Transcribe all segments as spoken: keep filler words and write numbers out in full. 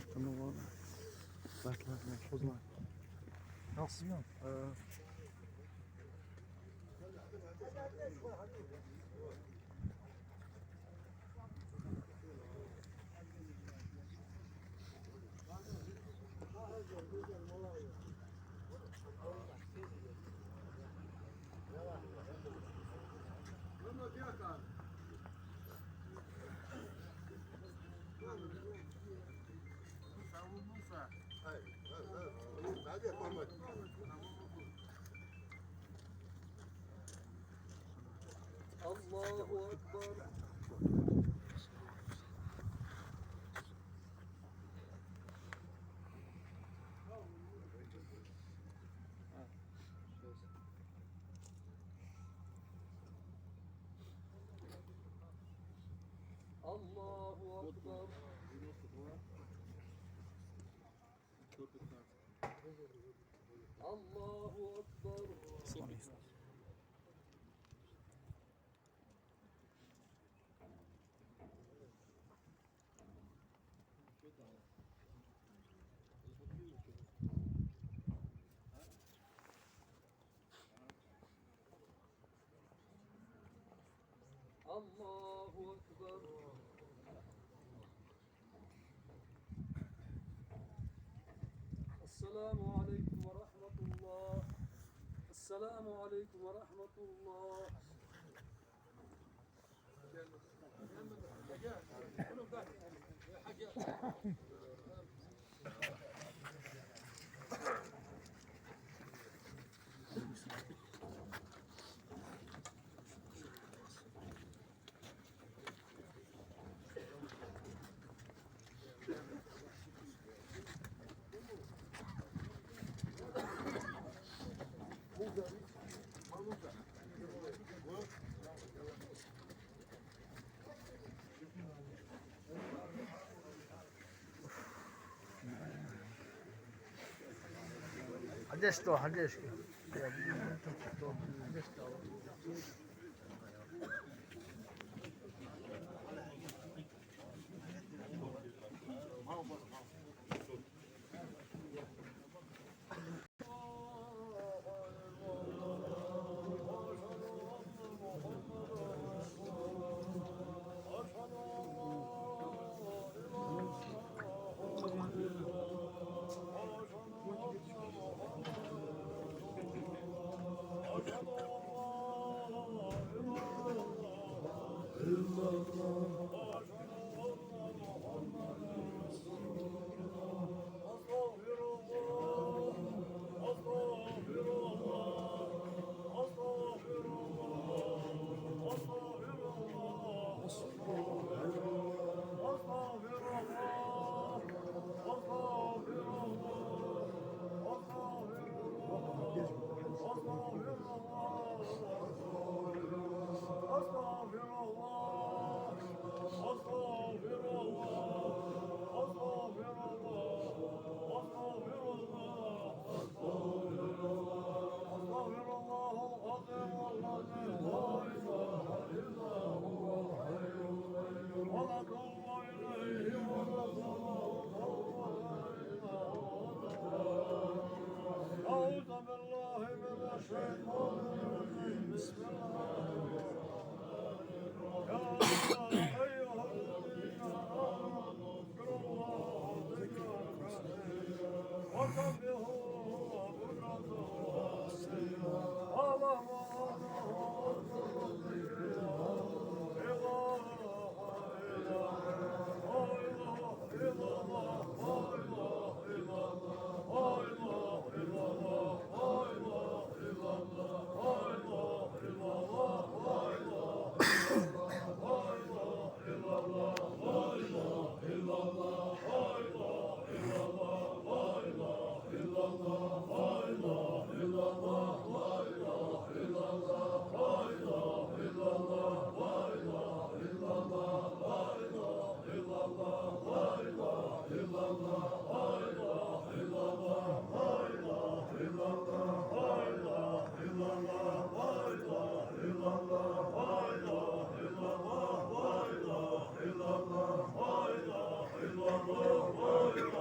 الله أكبر. الله أكبر. الله أكبر. الله أكبر. السلام عليكم ورحمة الله. السلام عليكم ورحمة الله. حدثت، حدثت. أستغفر الله العظيم الذي لا إله إلا هو الحي القيوم، ونتوب إليه ونتوب إليه. أعوذ بالله من الشيطان الرجيم. بسم الله الرحمن الرحيم. يا أيها الذين آمنوا اذكروا الله ذكرا كثيرا وسبحوه بكرة وأصيلا. واعلموا أنه أكبر ذكر لا إله إلا الله، لا إله إلا الله، لا إله إلا الله، لا إله إلا الله، لا إله إلا الله، لا إله إلا الله، لا إله إلا الله.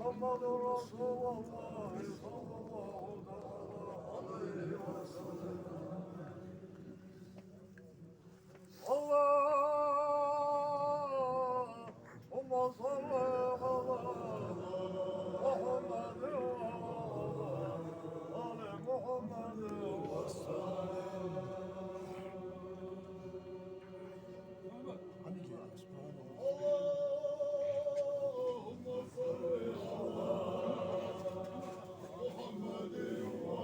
محمد رسول الله صلى الله تعالى عليه وسلم. اللهم صل على محمد وعلى آل محمد وسلم. اللهم صل على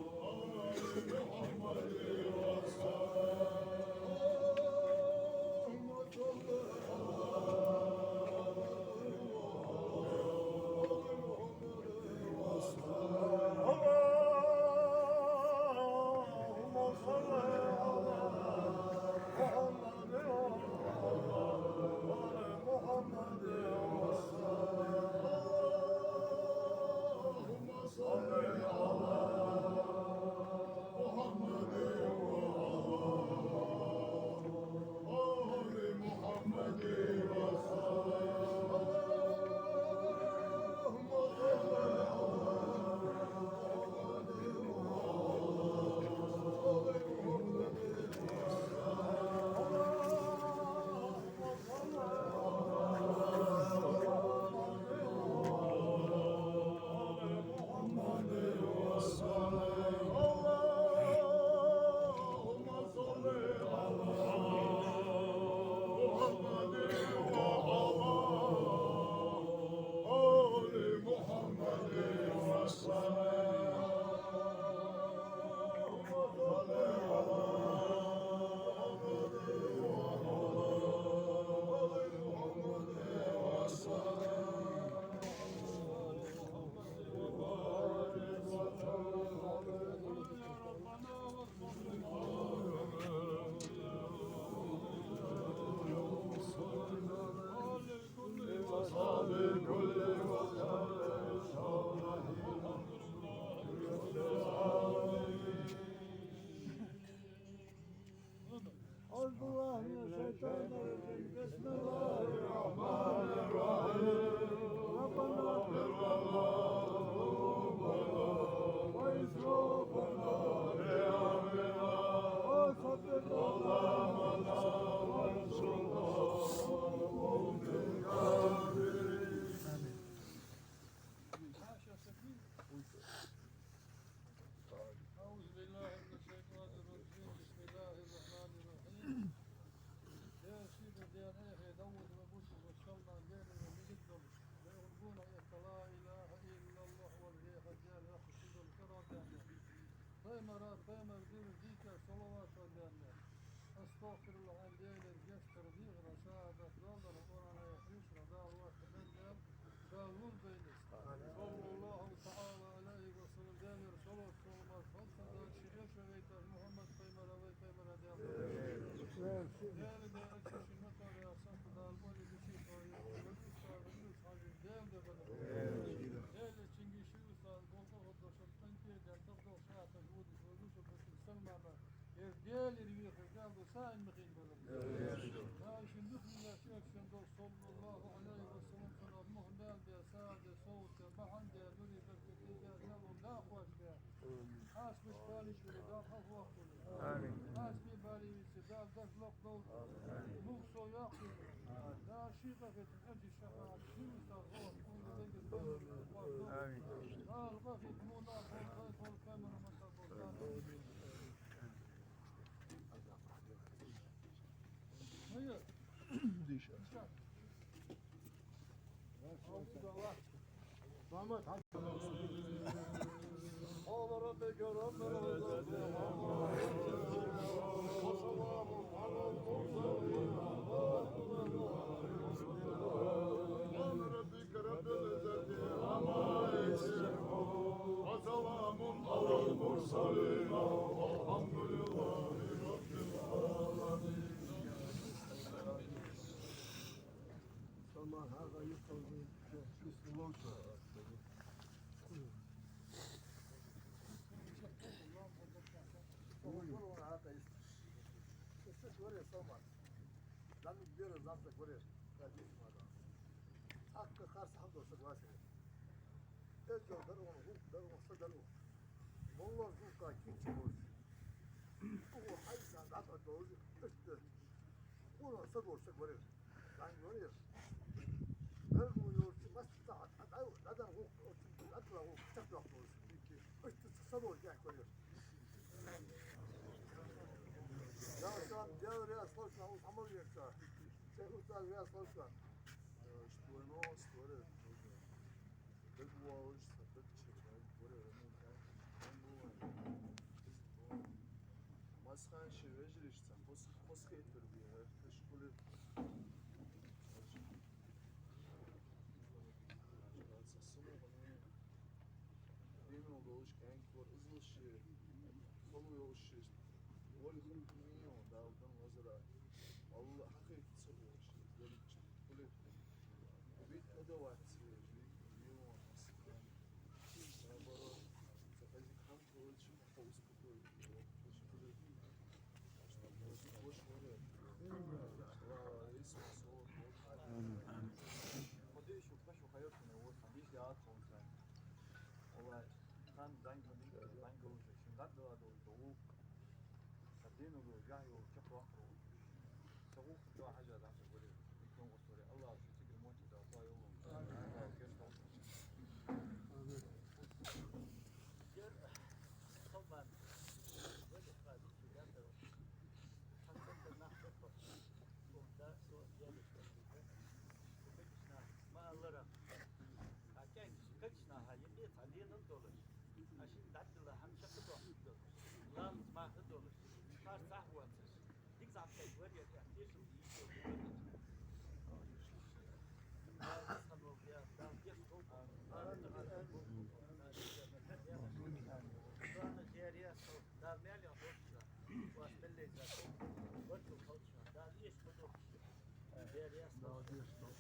محمد وعلى آل محمد وسلم. اللهم صل على محمد وعلى آل محمد وسلم. اللهم صل على محمد وعلى آل محمد وسلم. اللهم صل على محمد وعلى آل محمد وسلم. اللهم صل على محمد وعلى آل محمد وسلم. أعوذ بالله من الشيطان الرجيم. بسم الله الرحمن الرحيم. ربنا اغفر لنا ذنوبنا وإسرافنا في أمرنا وثبت أقدامنا وانصرنا على القوم الكافرين. أعوذ بالله من الشيطان الرجيم. بسم الله الرحمن الرحيم. يا سيدي، يا أخي، داود وبوش وشلنا بين المجد. ويقولون: لا إله إلا الله والريح الجاري يخشد الكرة. Пайхамара, пайхамара дийна дика салават ва даьнна. أستغفر الله عن دين الجسد رضيغنا شهادة دولار قرآن يحريش رضا الواحد من دم. صلى الله تعالى عليه وسلم. Даьлера салот саламат хилда цун, ший элча вайтар Мухьаммад пайхамара, вай пайхамара Даьла. Даьла, Даьла, ший мотор я сахта Дала боли души тои, вай устаз Юнус Хьажи Даьла да бада. Даьла, цунга ший устаз болх хургдолаш, тӀанкӀе да, тӀаккха шаташ вудаш, вай Юсуп Салмана. Ер Даьла, ер вехар Даьла да, сайн махин бала. Даьла, ший духьала ший элчан дол, صلى الله عليه Хьасбаш балийча Дала хьалхаваккхалва. Амин. Хьасбе балийча Дала дагадоаккхалва. Амин. Мукъа со йоаккхалва. Дала ший къахетам, аьлча шафаӀат, ший устаз гӀо, кхунда дегаза. Амин. Дала къахетам, муна, бо, бо, бо, камера, маса, бо, бо. Диша. قال ربك رب العزة عما يصفون. وسلام على المرسلين. سبحان ربك رب العزة عما يصفون. وسلام على المرسلين. والحمد لله رب العالمين. Ой. Ой, ой, ой, ой, ой. Дан бера замса гуреш, да, дисмада. Акка харс хьалдоса гвасире. Эззал даргӀун, гӀулакх даргӀун, са даргӀун. Моллар зулка кийча боз. Угу хьайсан дӀатӀа доз, иштта. Къуна са доса гуреш. Дан гуреш. Даргу йолча маста хьа, хьа, хьа, хьа, дан гӀулакх, оцу дан гӀулакх чакхдоаккхалуш. Иштта са дола дехкареш. Дала сам, Дала раьза хилва шоана, ус хьамал еш ца. Цхьа устаз раьза хилва шоана. Э, что новость, говорю, тоже. Дагавоалаш, са дагча, говорю, ему там, там бывает. Масхан ши вежарашца, хос-, хосхетар бе, э, каш хуле. Динал долаш кӀаьнк вар, излаш ши, хало йолаш ши, вали хӀама мийо, Дала дан лазара. Алла хьахайта ца болаш ши, валича, хуле. Убит хӀада вац, вали, вали, вали, наоборот, ца хазик хӀама хулача, хӀа успокоить. Амин. Амин. Худой шу, кашу хайртуне, вот, хадис я атхун сан. Валлахи, хан данг, данг, данг уже, шин данг дала дол, дол. Хадину дол, я йол, чакх вахру. Сагу хто хажа данг, говори. Икон, говори, Аллах, шу тигр мочи дал, то йол. Аллах, кеш дал. Амин. Дер, Салман, вали хадис, я дал. Хассан нах беккхар. Ох, да, со, я дал. Конечно, ма аллара. А кӀаьнк, конечно, хьа, е, е, цхьа денал долаш. А шин дӀадила хӀама чакхдоаккхаш долаш. Ламаз ма хи долаш. Харц цхьа воацаш. Дика зӀамсаг вар ер, тешал дийшо вар ер. Дала цхьа вол я, Дала деш хов. Дала дер я, со, Дала мел я хов. Вас мел леза хов. Варчу халча. Дала еш хов. Дер я, со. Дала деш хов.